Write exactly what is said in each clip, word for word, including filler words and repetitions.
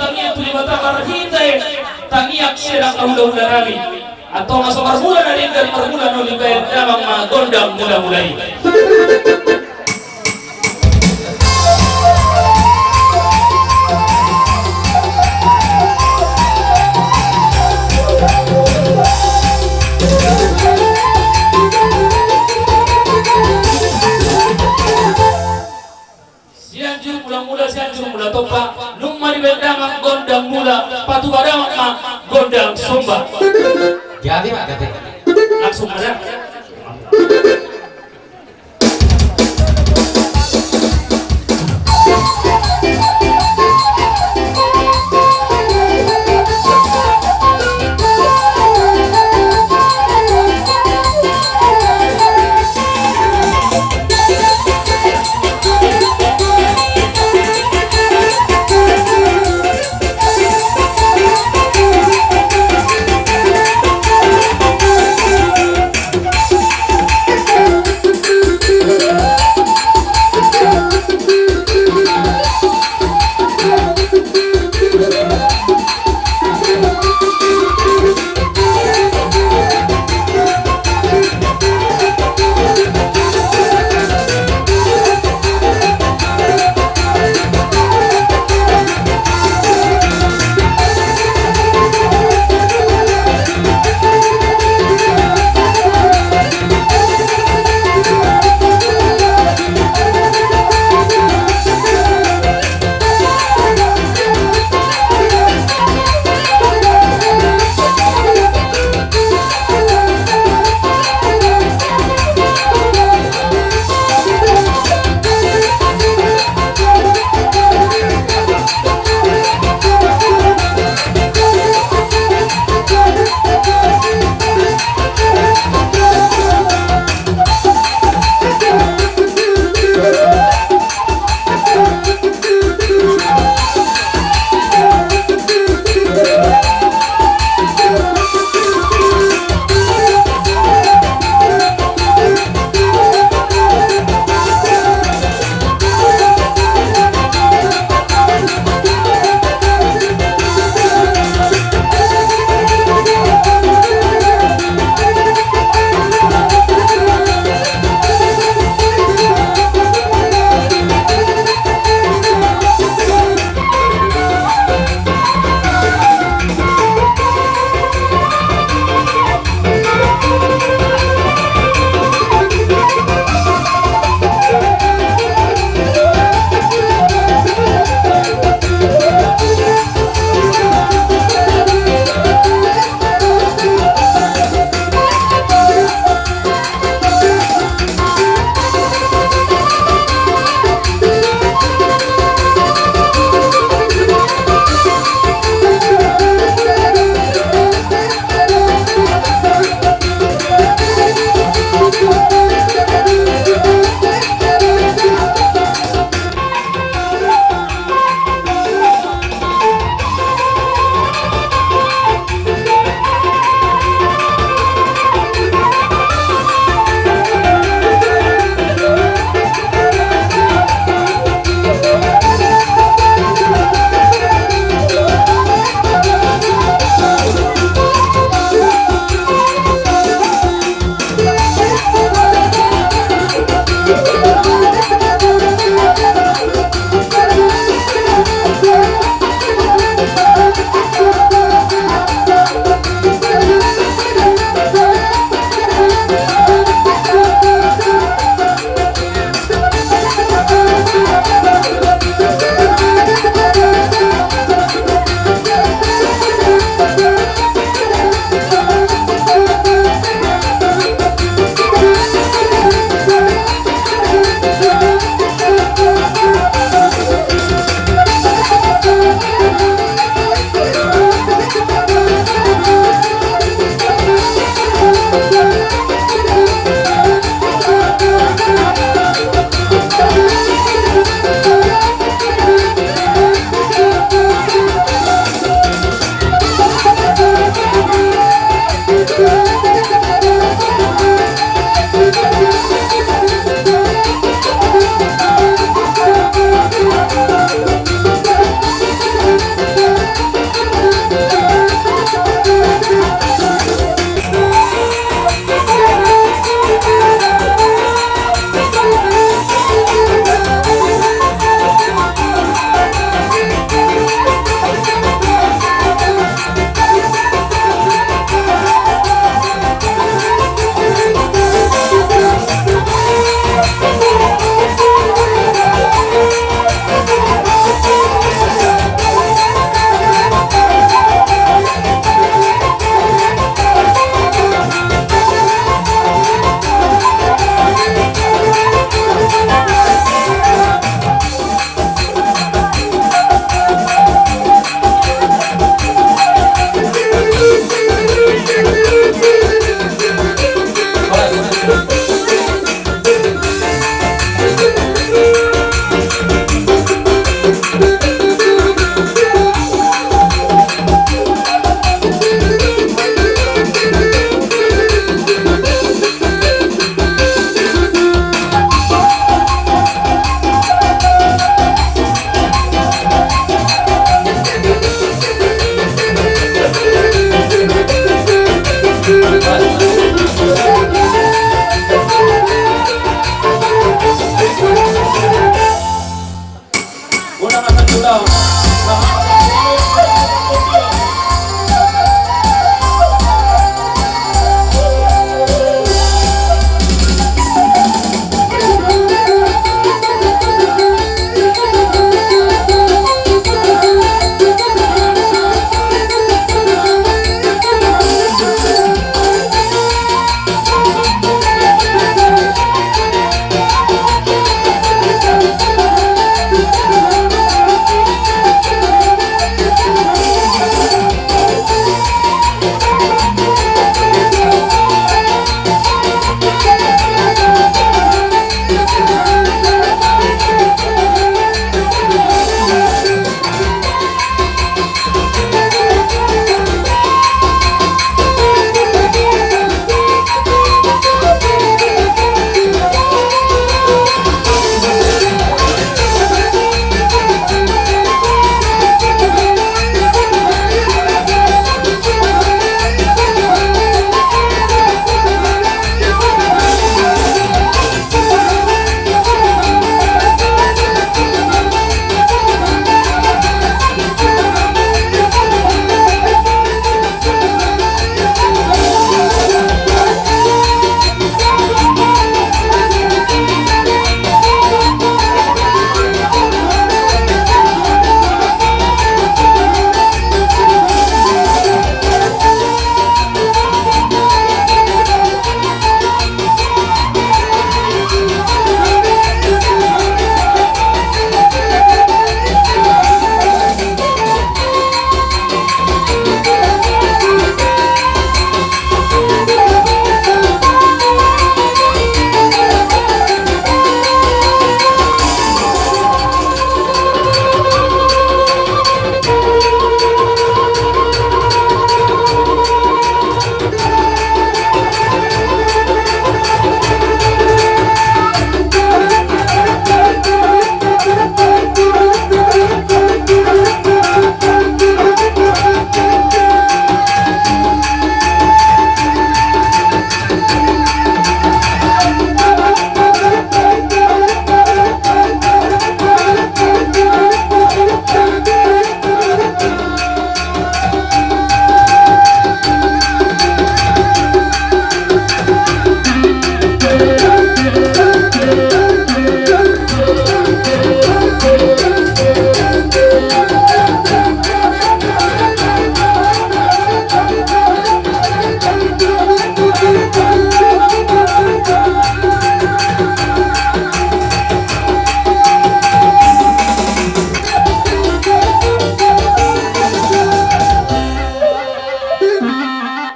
Tangiang tu Debata marhite tangiang sian angka hulahula nami. Antong asa marmula na denggan, marmula na uli, baen damang ma gondang mulamula i. Sianjur mulamula, Sianjur mula tompa, nunga dibaen damang gondang mula, patupa damang ma gondang somba. Jadi, Pak, jadi. Langsung aja.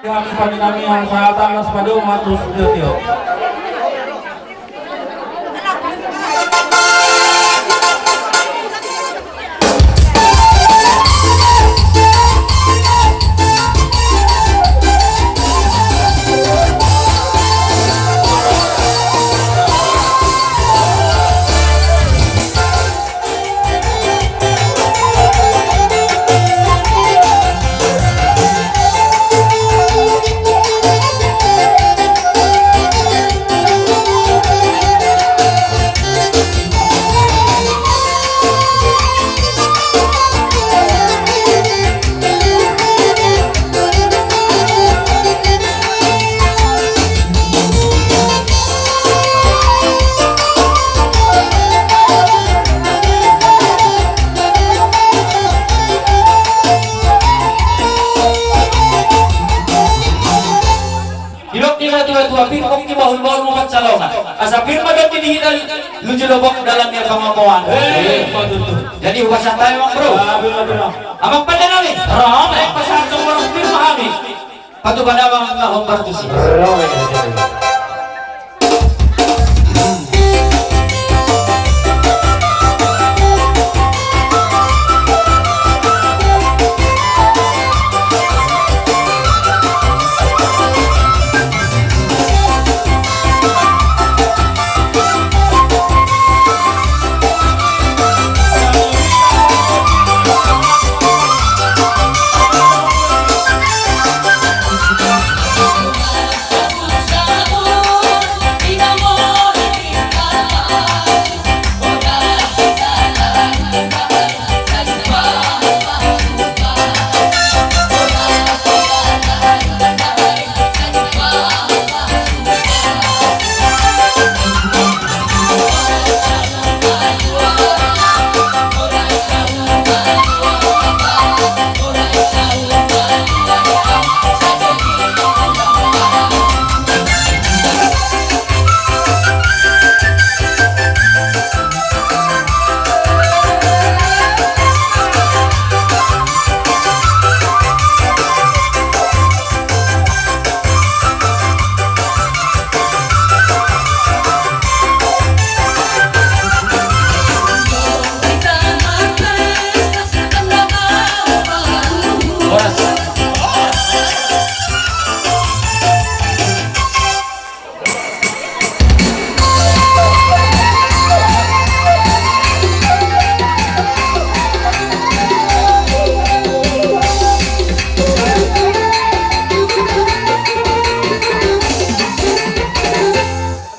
Hami pande nami, sahat las padomu ma tu tio-tio. Didok ni natua-tua, pir pongki bahul-bahul ma pansalongan. Asa pir ma dohot di hita, luju lobok dalan ni pangomoan. Eh, ima tutu. Jadi hupasahat hami, amang boru. Ah, benar, benar. Amang pande nami. Ro. Baen pasahathon borok pir ma hami. Patupa damang na hombar tusi. Ro.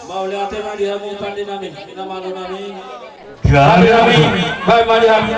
Mauliate ma di hamu pande nami, na malo nami. Pande nami, baen ma di hamu.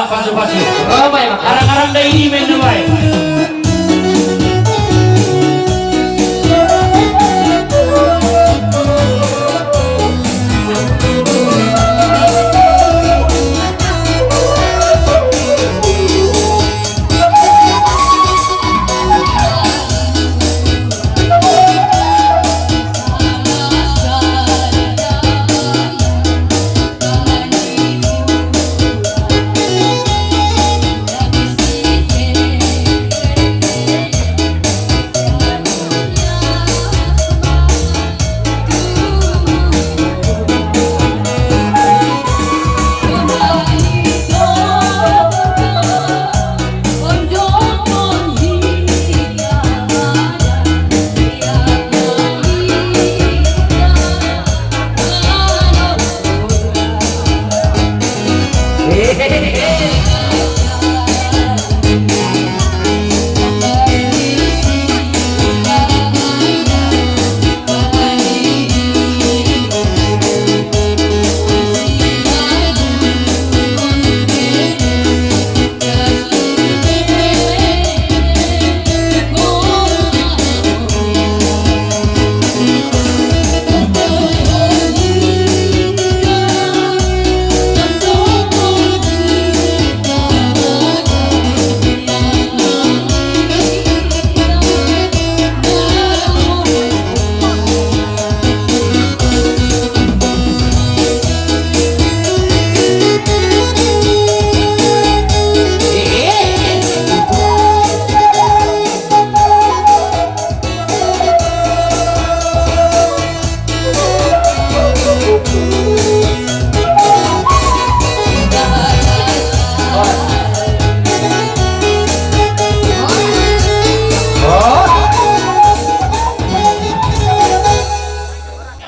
Pasu-pasu. Ro ma i ma. Arang-arang da i ma na baen.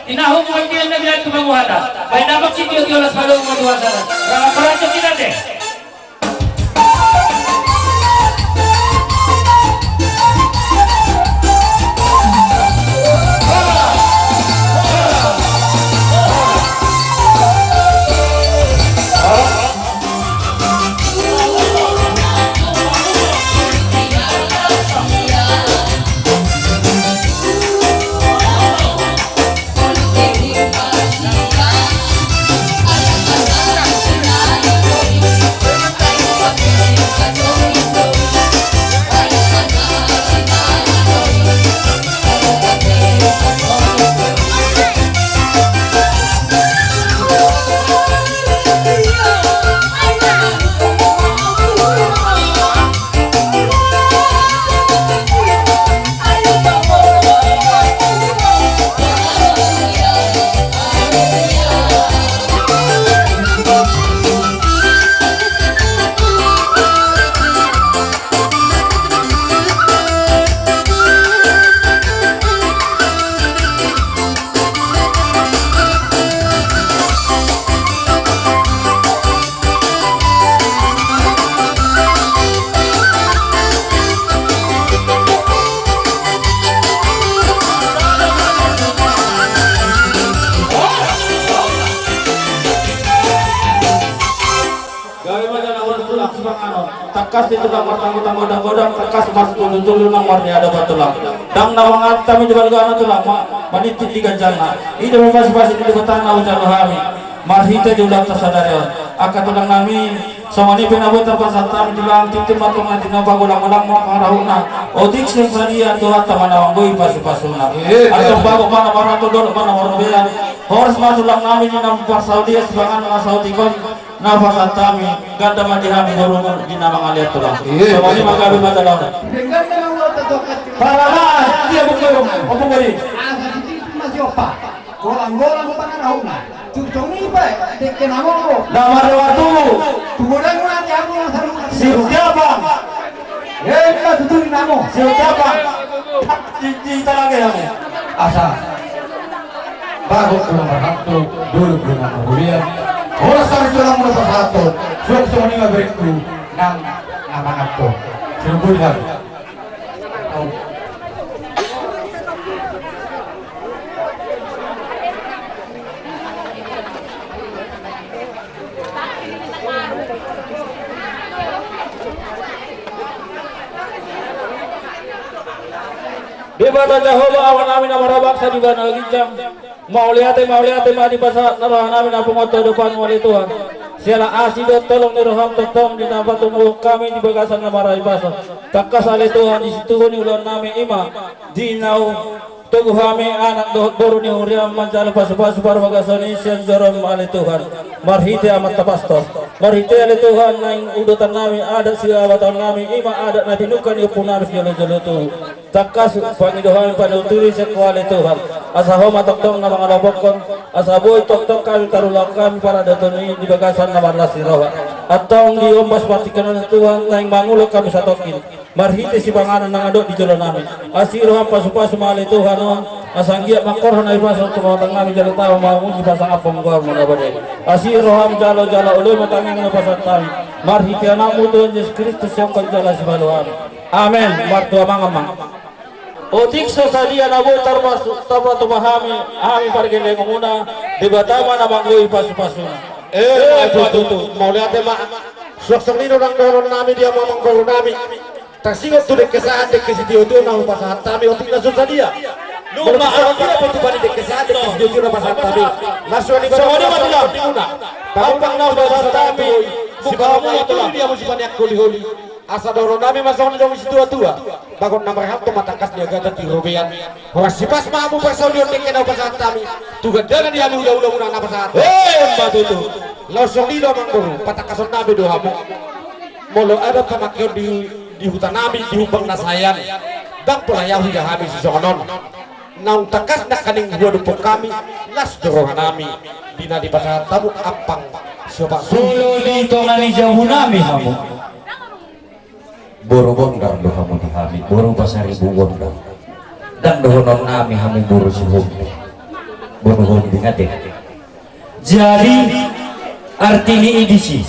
Inahum bagian na biar tu panguhata. Baik dapat si tio-tio las balung madua sana. Rangka peracok kita deh. Gabe ma jala horas tulang sipanganon. Tangkas di tulang martanggo-tanggo godang-godang, tangkas martulu-tulu nang marniadopan tulang. Ndang na mangalap hami di balgana tulang, ma-, manitip di ganjalna. I do pasu-pasu ni Debata na hujalo hami. Marhite di ulaonta sadari on. Angka tulang nami, songon i pe na boi tarpasahat hami tulang, tintin ma tulang, tintin ma pagolang-golang ma pangarahutna. Otik sian sadia Tuhanta ma na manggoi pasu-pasuna. Antong bagot ma na marhato, dolok ma na marrobean. Horas ma tulang nami di na parsaulian, sipanganon na saotik on. Na pasahat hami, ganda ma di hami borumu di na mangalean tulang. Songon i ma gabe ma jala horas. Parana, dia buku, opo beri. Asa sititi masih opa. Golang-golang pangarahutna. Tutung i pe, dengke na moro. Na maro tubu. Tubu dan mati aku yang saru. Siru siapa? Eh, kita tutung namo. Siru siapa? Di, di talaga ya. Asa. Bagot tulang marhato, dolok tulang marrobean. Horas hami tulang muna pasahathon. Suang songon i ma berengku nang na manganhon. Sinubun hami. Debata Jahowa Amanami na marhabangsa di banua ginjang, mauliate, mauliate ma dipasahat na rohanami na punguan tu adopanMu ale Tuhan. Siala asi dohot holong ni rohaM tongtong di na patumpu hami di bagasan na marhabangsa. Tangkas ale Tuhan di situtu ni ulaonnami i ma di na togu hami anak dohot boru ni huriaM manjalo pasupasu parbagason i sian joroM ale Tuhan. Marhite amanta pastor, marhite ale Tuhan naeng udutonnami adat sihabatonnami i ma adat na tinungka ni ompunami sijolojolo tubu. Tangkas pangido hami panuturi sian Ho ale Tuhan. Asa Ho ma tongtong na mangalopokkon, asa boi tongtong hami tarulahon hami paradaton i di bagasan na marlas ni roha. Antong di ombas partingkian on Tuhan naeng mangulak hami satongkin marhite sipanganon na adong di jolonami. Asi rohaM pasupasu ma ale Tuhan on, asa anggiat mangkorhon na i pasang tu hami jala tama mamuji pasangaphon goarMu na badia. Asi rohaM jalo jala olo ma tangiang na pasahat hami. Marhite AnakMu Tuhan Jesus Kristus siongkon jala sipaluahon. Amen. Martua mangan ma. Otik so sadia na boi tarpatupa hami, hami pargellengonmuna, Debata ma na manggohi pasupasuna. E ma tutu. Mauliate ma. Suang songon i do nang dohononnami di hamu amangborunami. Taringot tu dengke sahat dengke sitiotio na hupasahat hami otik na so sadia. Molo songon dia pe tupa ni dengke sahat dengke sitiotio na pasahat hami. Na songon i ma tulang. Ampang na hupasahat hami. Siparomu ma tulang. Di hamu sipaneang holiholi. Asa dohononnami ma songon na didok ni situatua. Bagot na marhalto ma tangkas ni agatan di robean. Horas sipas ma hamu parsaulion dengke na hupasahat hami. Tu gandana di hamu ulaula muna na pasahat. E ma tutu. Laos songon i do amangboru, patangkasonnami do hamu. Molo adong pamangkeon di, di hutanami, di humbang na saean. Ndang pola ahu ida hami sisongon on. Naung tangkas nangkaning huadophon hami, las do rohanami. Di na dipasahat hamu ampang siompa. Molo di tonga ni jabunami hamu. Boru Bondar do hamu di hami, boru Pasaribu Bondar. Ndang dohononnami hamu boru Sihombi. Boru Hombi ate. Jadi arti ni i disi.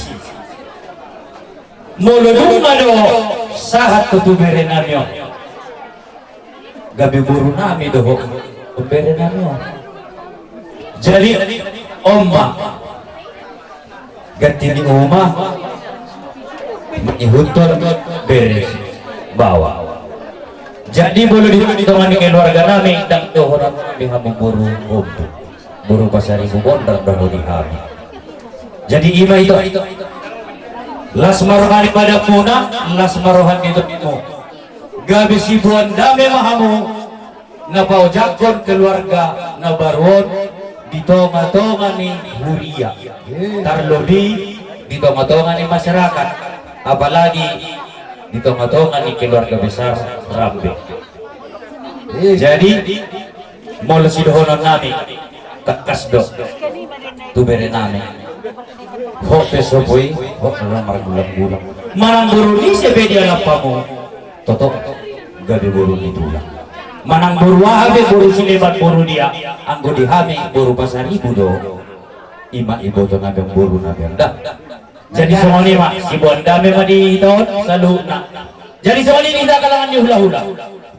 Molo dung ma do sahat tu berenami on. Gabe borunami do ho, berenami on. Jadi on ma. Ganti ni uma. Mangihuthon bere baoa. Jadi molo di tonga ni keluarganami ndang dohononnami hamu boru Hombi. Boru Pasaribu Bondar do hamu di hami. Jadi i ma ito. Las ma roha ni padanmuna, las ma roha ni tondimuna. Gabe siboan dame ma hamu na paojakhon keluarga na baru on di tongatonga ni huria. Tarlobi di tongatonga ni masyarakat, apalagi di tongatonga ni keluarga besar Rambe. Jadi molo sidohononnami, tangkas do tu berenami. Ho pe so boi, ho pe margulang-gulang. Manang boru ni ise pe dialap hamu, toto gabe boru ni tulang. Manang boru aha pe, boru Sileban, boru dia, anggo di hami boru Pasaribu do. I ma iboto na biang boru na biang da. Jadi songon i ma, siboan dame ma di hita on saluhutna. Jadi songon i di hita kalangan ni hulahula.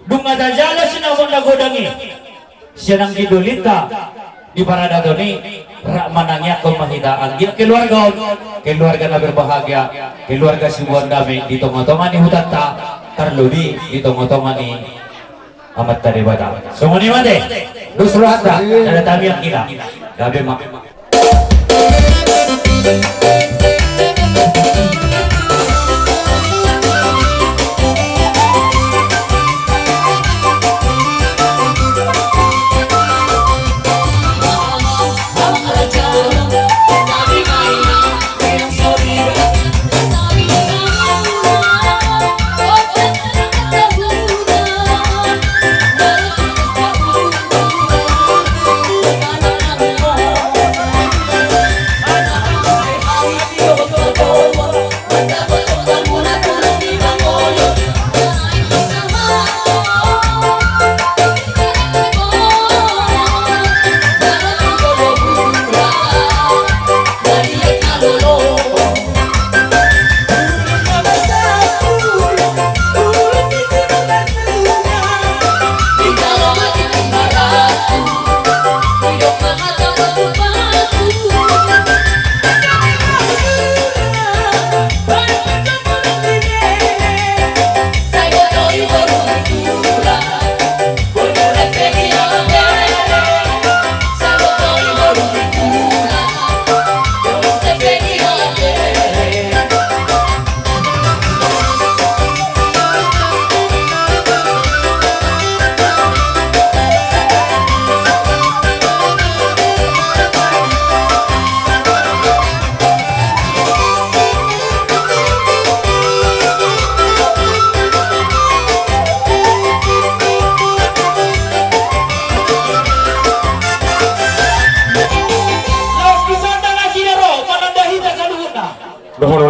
Dung tajalo sinamot na godang i sian anggi dolinta di paradaton i, rap manangiangkon ma hita anggiat keluarga on keluarga na berbahagia, keluarga siboan dame di tongatonga ni hutanta, tarlobi di tongatonga ni Amanta Debata. Songon i ma ate. Dos rohanta, sada tangiang hita. Gabe ma.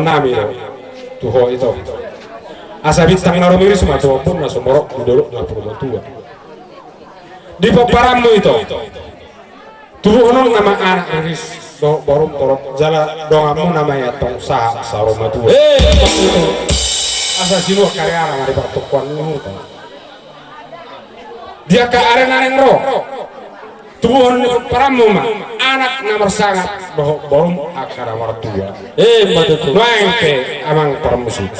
nami do tu ho, ito. Asa bintang na rumiris ma tu ombun na sumorop di dolok na purba tua. Di pomparanmu, ito, tubuhononna ma anak riris dohot borum torop, jala donganmuna ma i antong sahat saur matua. Eh, asa sinuan kariara ma di partukkoan ni huta. Di angka ari na naeng ro, tubuhon ni pomparanmu ma anak na marsangap dohot borum angka na martua. Eh, ima tutu. Nuaeng pe amang parmusik,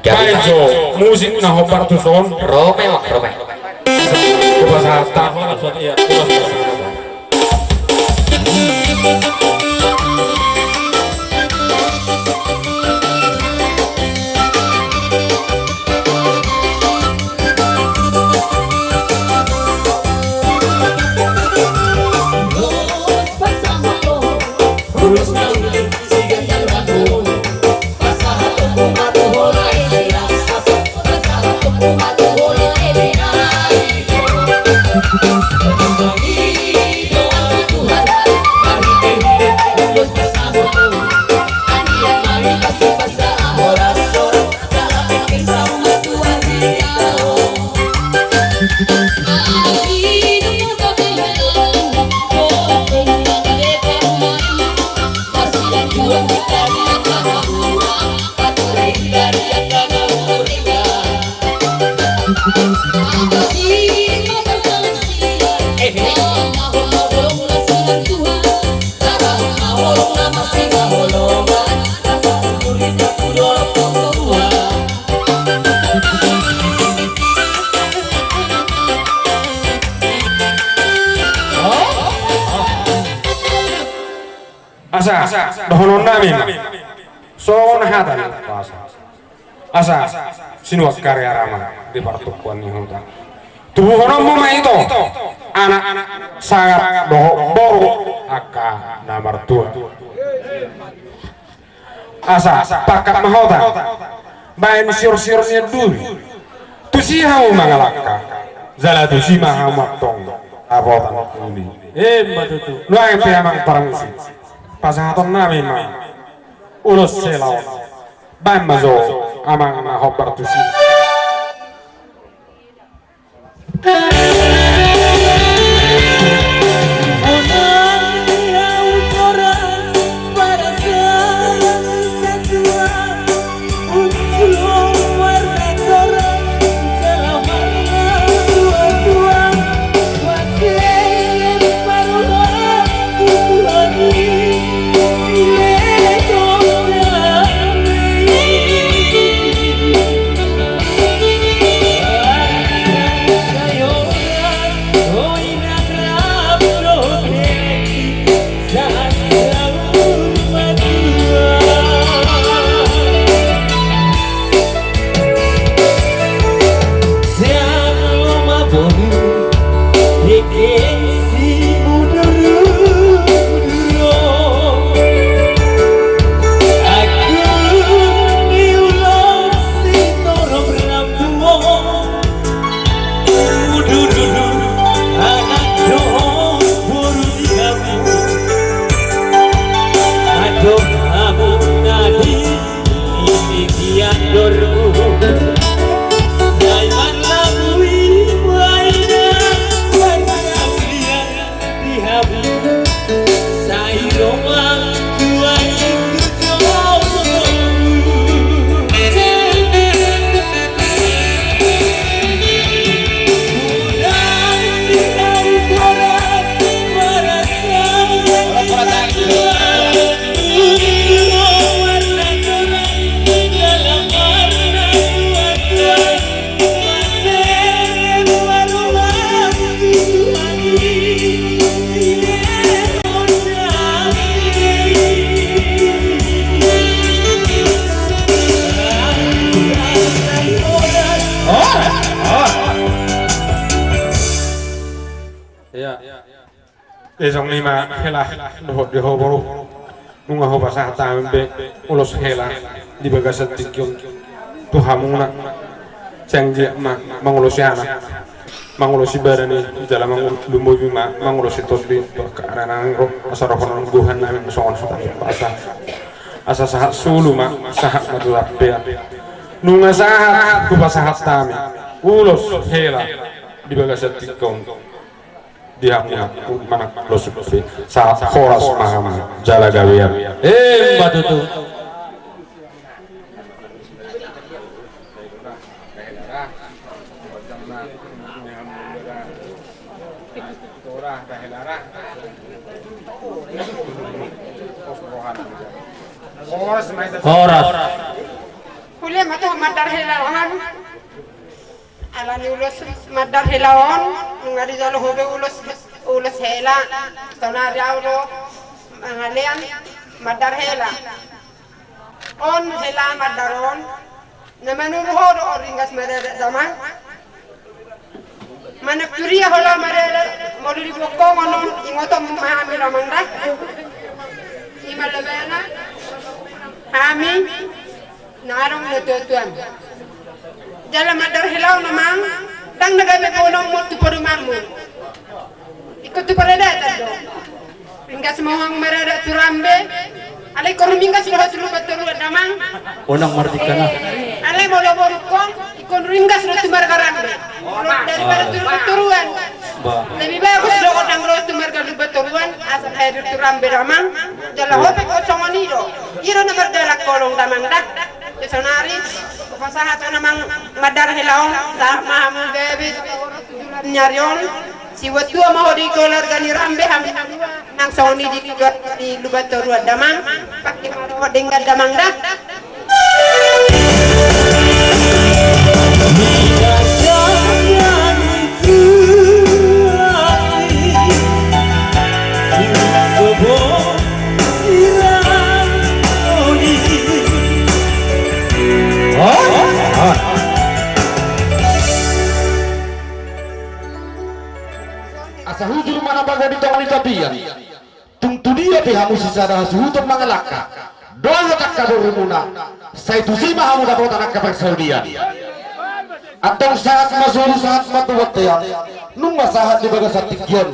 baen jo musik na hombar tuson. Ro ma, ro ma. Coba sahata. Asa dohononnami ma songon hata ni asa. Asa sinuan kariara ma di partukkoan ni huta. Tubuhononmu ma, ito, anak sangap dohot boru angka na martua. Asa pangkat ma hota baen siorsior ni anduri. Tusi hamu mangalangka, jala tusi ma hamu antong dapotan uli. Ima tutu. Nuaeng pe amang parmusik, pasahatonnami ma ulos hela on. Baen ma jo amang na hombar tusi. Ia songon i ma hela dohot di ho boru. Nunga hupasahat hami be ulos hela di bagasan tingki on tu hamuna. Sian dia ma mangulosi anak, mangulosi badan i, jala mangul-, lumobi ma mangulosi tondi tu angka ari na naeng ro. Asa dohonon gohan nami songon hata ni umpasa. Asa sahat solu ma, sahat ma tu rampean. Nunga sahat hupasahat hami ulos hela di bagasan tingki on. Di hamu manang ulos pe, sahat horas ma hamu jala gabean. Emma tutu. Horas. Hulia ma tu mandar hela on. Alani ulos mandar hela on, nunga dijalo ho be ulos, ulos hela. Saonari ahu do mangalean mandar hela. On hela mandar on, na manuru ho do on ringgas mardalan damang. Manang tudia ho laho mardalan, molo di bongkong on, ingotonmu ma hami damang da. I ma lebana hami na adong natuatuam. Jala mandar hela on damang, ndang na gabe bonongmu tu parumaenmu. Ingkon tu paradaton do. Ringgas ma ho mardalan tu rambe. Alai ingkon ringgas do ho tu Lumban Toruan damang. Unang mardingka na. Alai molo borungkon, ingkon ringgas do tu marga rambe. Molo daripada tu Lumban Toruan. Lebih bagus do unang ro tu marga Lumban Toruan, asa hadir tu rambe damang. Jala ho pe ingkon songon i do. I do na mardalan holong damang da. Saonari hupasahat ho damang mandar hela on, sahat ma hamu gabe ni ari on. Sibuat tua ma ho di keluarga ni rambe, hami nang songon i di keluarga ni Lumban Toruan damang. Pake ma dohot denggan damang da. Asa hujur ma na bago di tonga ni tapian. Tung tudia pe hamu sisada hasuhuton mangalangka dohot angka borumuna, sai tusi ma hamu dapotan angka parsaulian. Antong sahat ma solu, sahat ma tu bontean. Nunga sahat di bagasan tingki on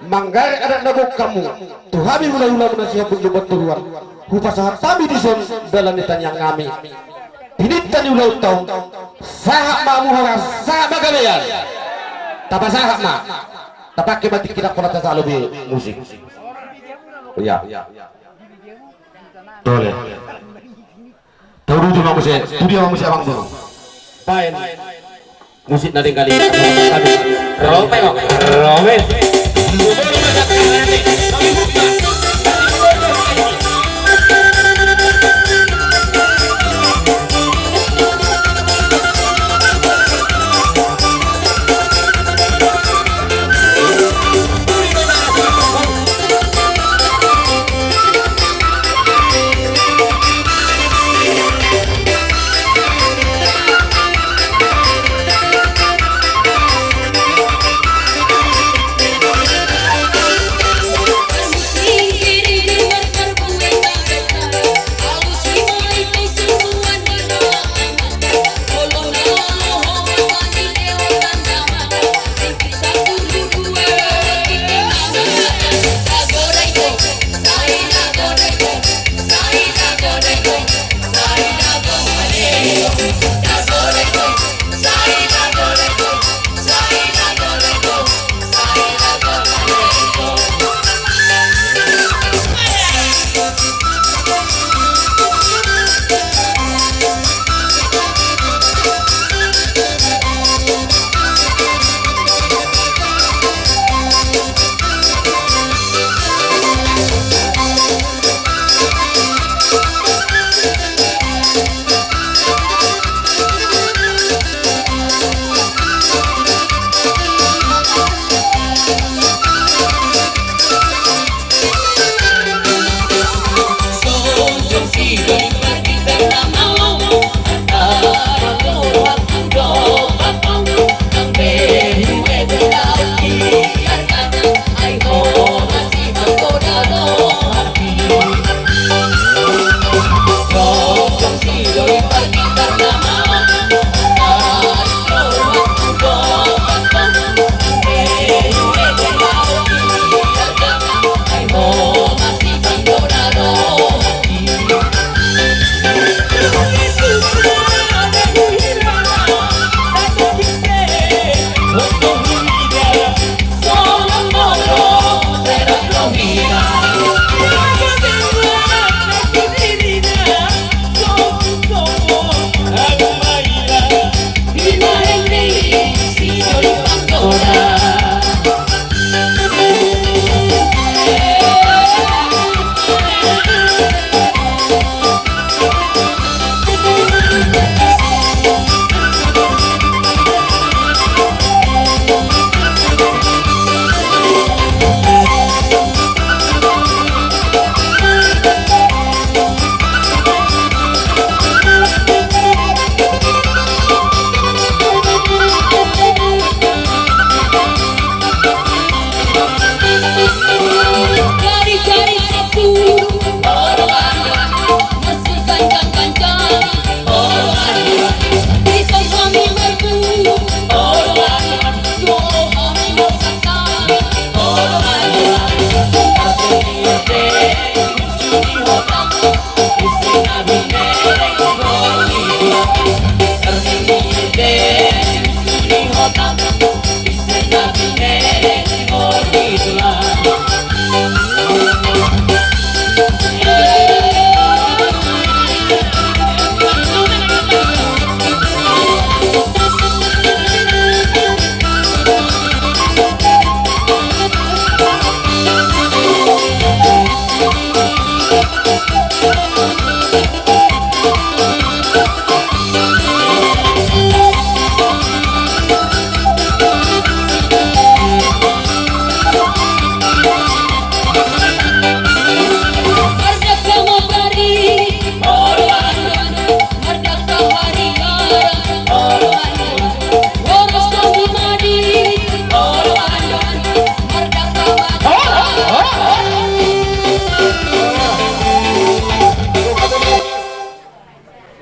manggarar adat na bungkamu tu hami hulahulamuna sihombun Lumban Toruan. Hupasahat hami dison dalan ni tangiang nami. Tininta ni ulaonta on, sahat ma hamu horas, sahat ma gabean. Tapasahat ma. Tapake ma tingki na pola tajalo be musik. Ia. Tole. Tauduti ma muse, tudia ma muse amang boru. Baen. Musik na denggan i. Robe, robe.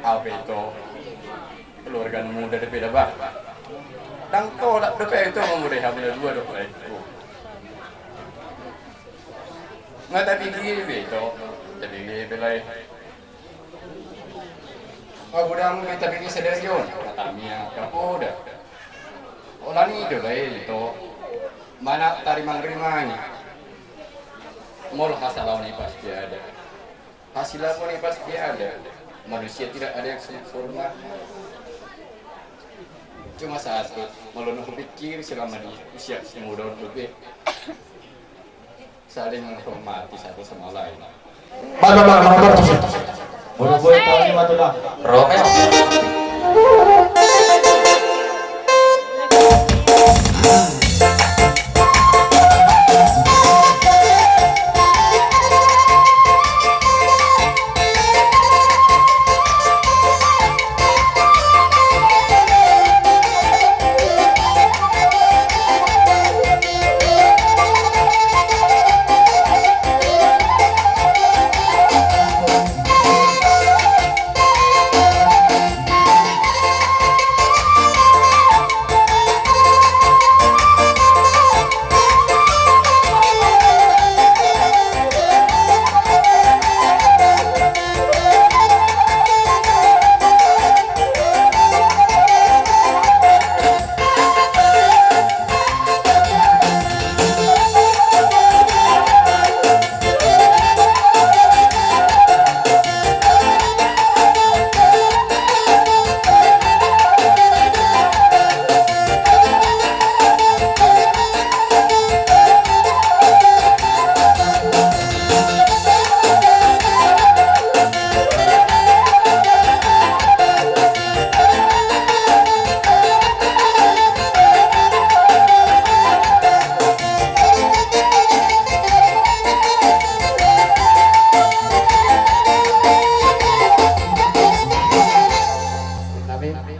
Au pe ito, keluarga na muda dope da bah. Ndang tolap dope ito, mamodai hamu na dua dope ito. Nga tabege be ito, tabege be lae. Nga godang be tabege sadari on, hata ni angka poda. Holan i do lae ito, manang tarimangrimangi. Molo hasalaon i pasti ada. Hasilakon i pasti ada. Manusia tidak ada yang sempurna. Cuma satu, molo na hupikir selama di usia muda on dope, saling menghormati satu sama lain. Baik, baik, baik, baik, baik. Molo boi tahu ni matulah. Romes.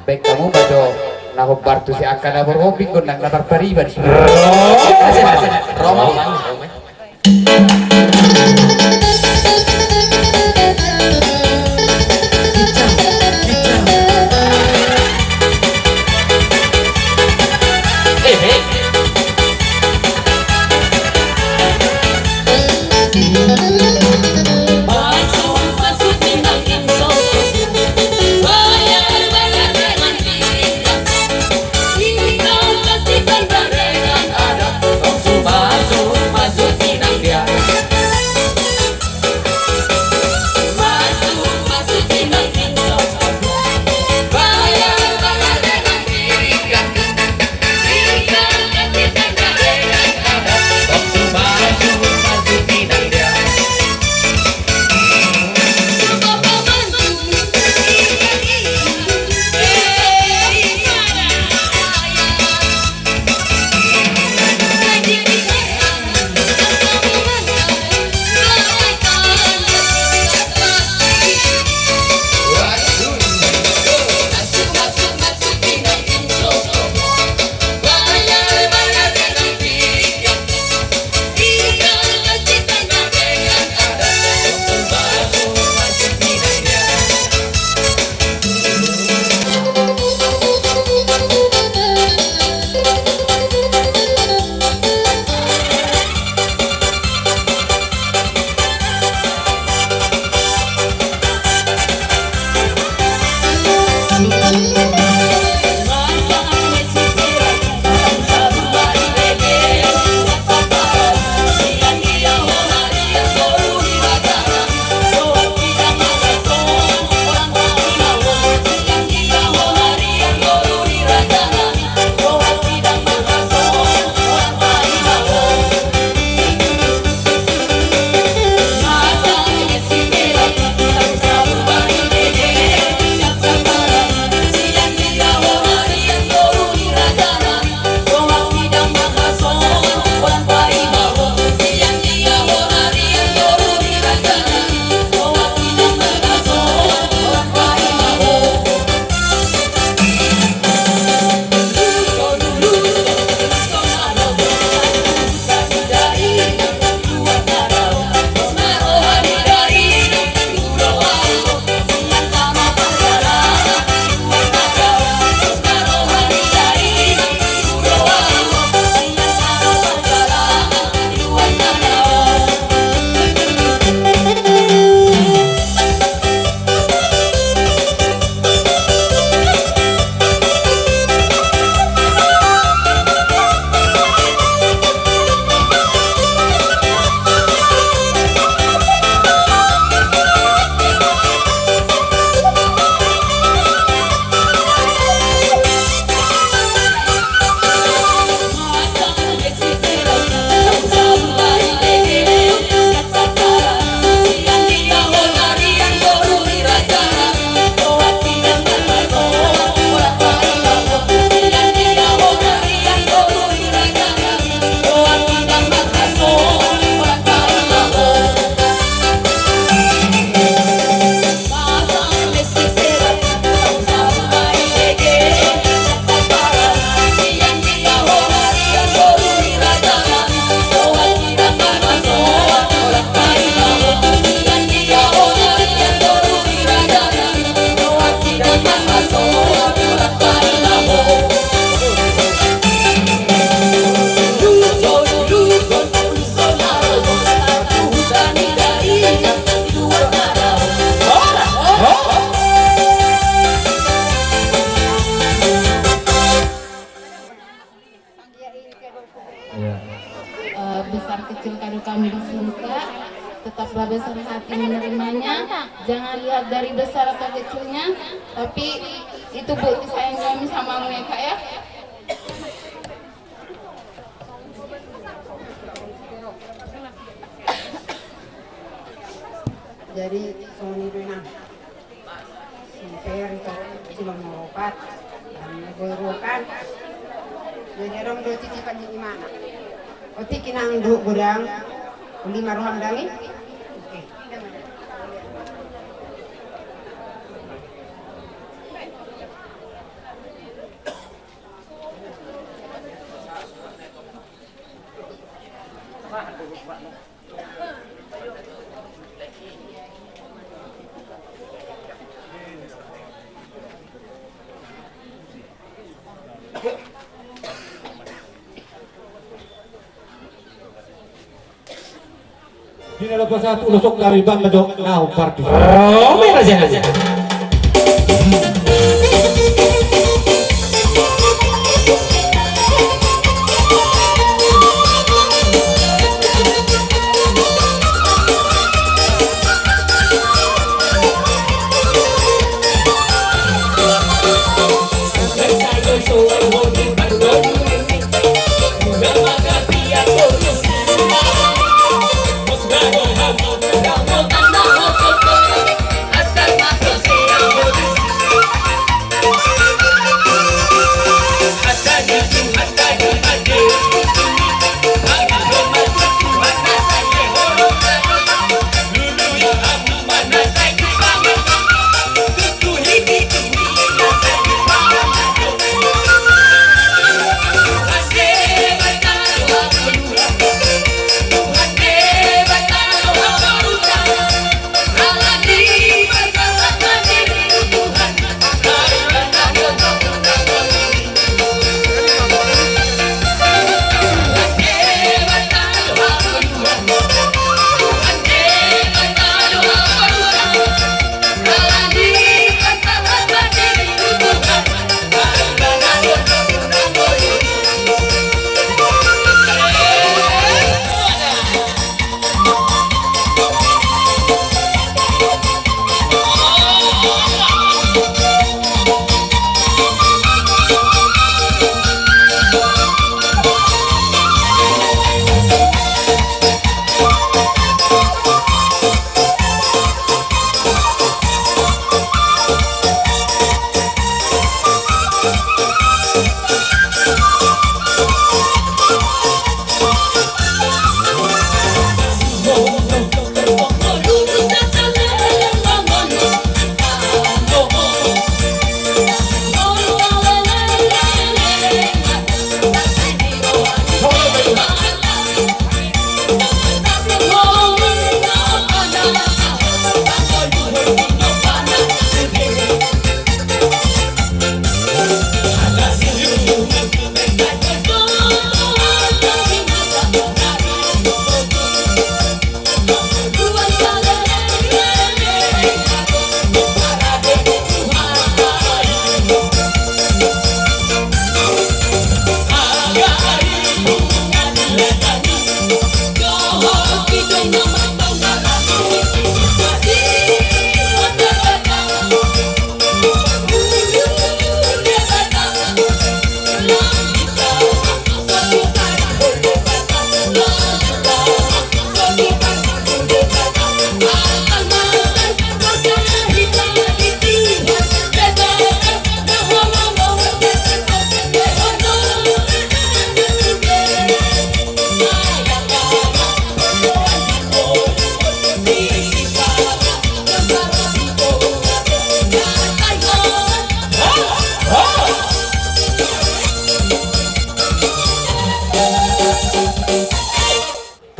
Baen hamu ma jo na hombar tu si angka na borngin, gondang na tarpariban. Roma. Besar kecil kado kami di sini, Kak. Tetaplah besar hati menerimanya. Jangan lihat dari besar atau kecilnya, tapi itu bukti sayang kami sama mu ya, Kak, ya. Jadi, songon i do, Inang. Si Peri tu, si Lomo Opat, dan Boy Rokan. Jadi adong do titipan ni imana. Otik, Inang, dohot godang. Uli ma roham, Dang, i? Oke. Di na lopo sahat ulos on, gabe bang na jo na umparti. Rome raja na.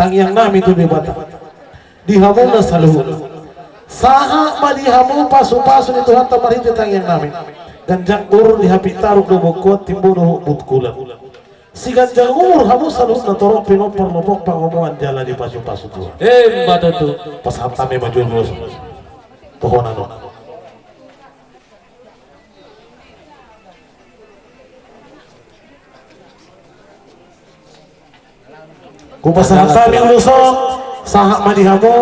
Tangiang nami tu Debata di hamu na saluhut. Sahat ma di hamu pasupasu ni Tuhanta marhite tangiang nami. Ganjang umur, di hapintaran, dohot botkuan, timbo dohot botkulan. Siganjang umur hamu saluhut na torop, pinompar lompok pangomoan jala dipasupasu Tuhan. Emma tutu. Pasahat hami ma jolo tohonan on. Hupasahat hami ulos on, sahat ma di hamu,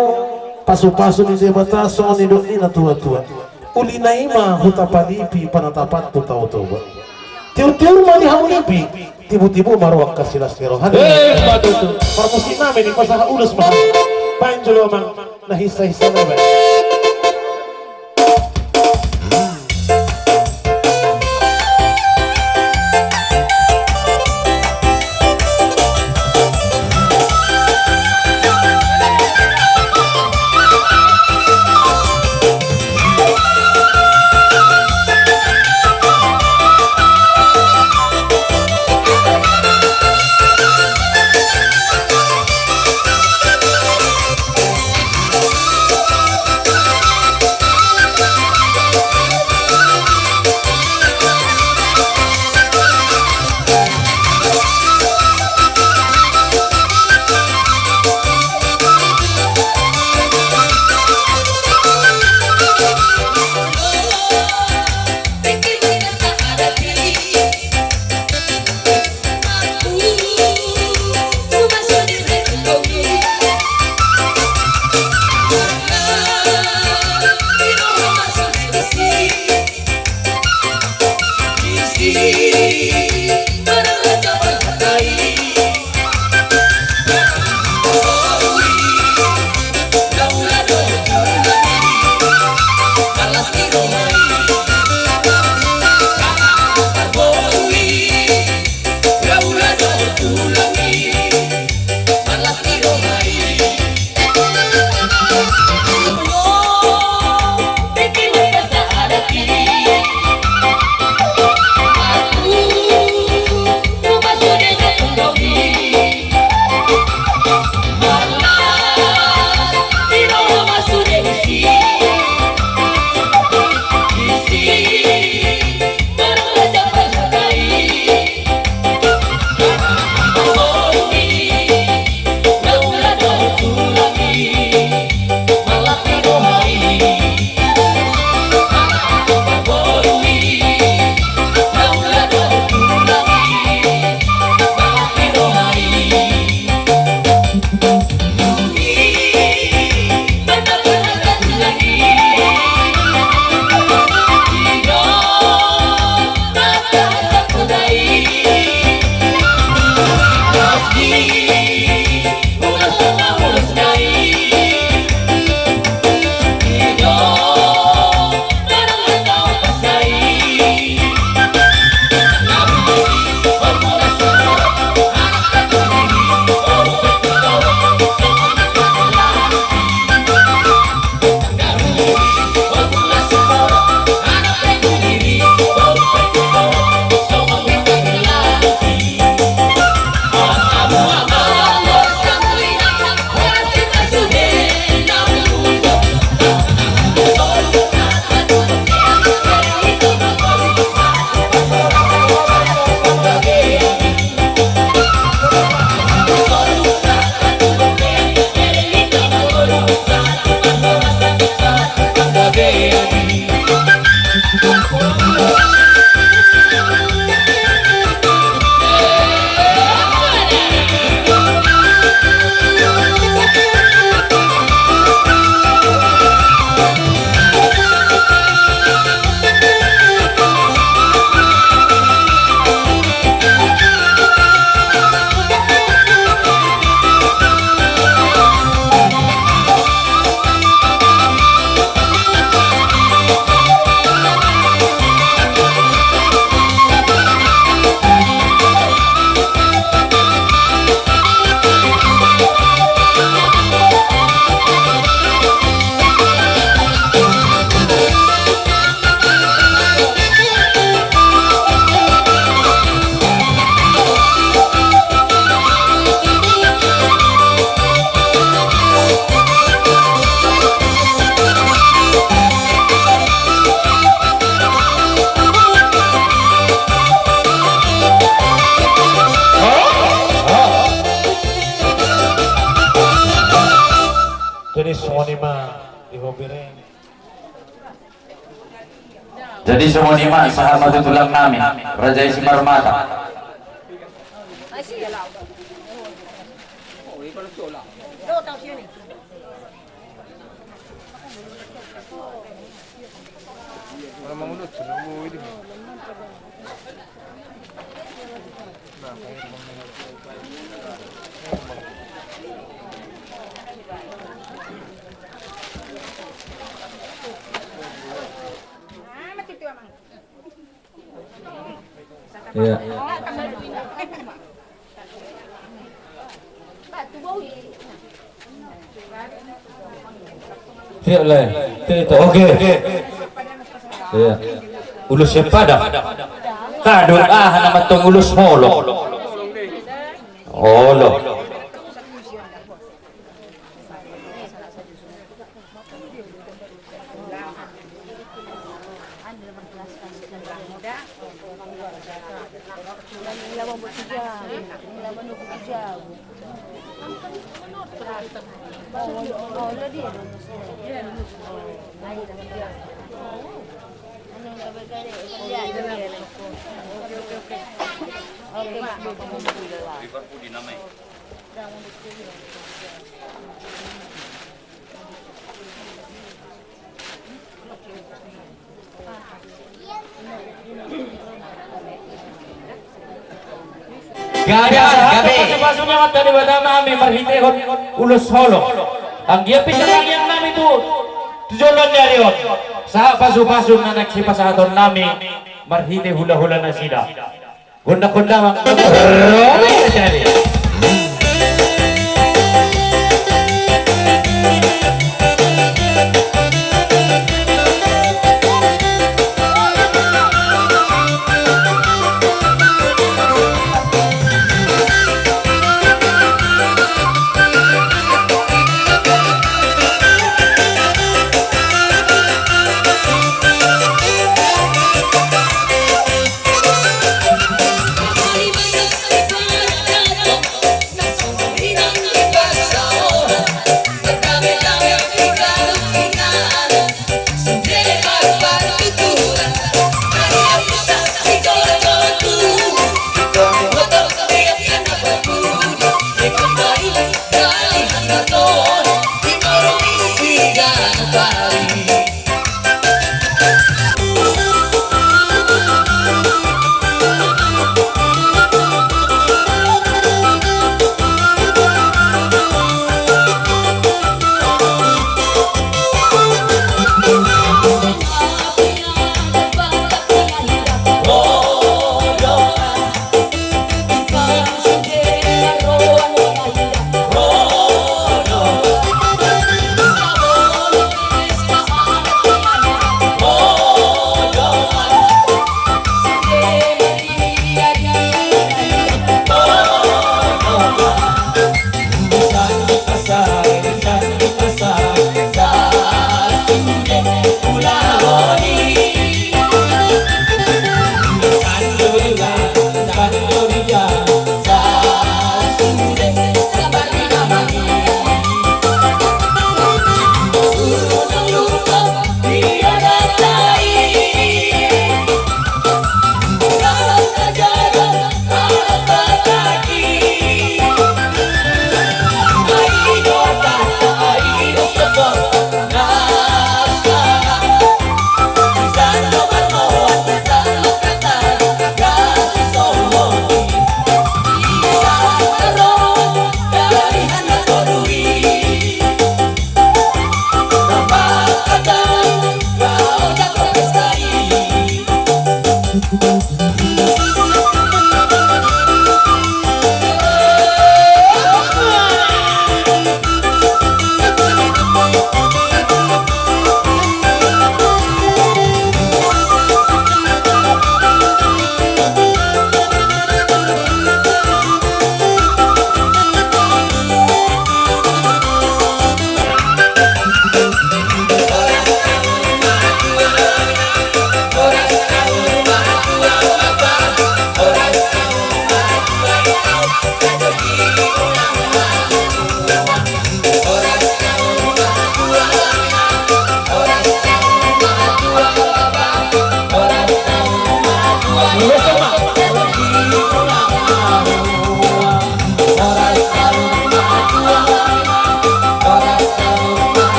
pasupasu ni Debata songon nidok ni natuatua. Uli na i ma huta Panipi panatapan tu Tao Toba. Tiurtiur ma di hamu nipi, tibutibu ma ruang hasilas ni roha. Eh, ma tutu. Parmusik nami, dipasahat ulos ma. Baen jolo amang na hisahisa na baen. Jadi songon i ma di hobi ring. Jadi songon i ma, sahat ma tu tulang nami, Raja i Simarmata. Iya. Siap, Lai. Oke. Iya. Ulos siap pada. Kado, ah, nama tong ulos molo. Olo. Gabe, gabe. Pasu-pasu ni Amanta Debata ma hami marhitehon ulos holong. Anggiat pe sitangiang nami tu, tu joloan ni ari on. Sahat pasu-pasu na naeng sipasahaton nami marhite hula-hula nasida. Gondang-gondang, Bang. Robi jadi.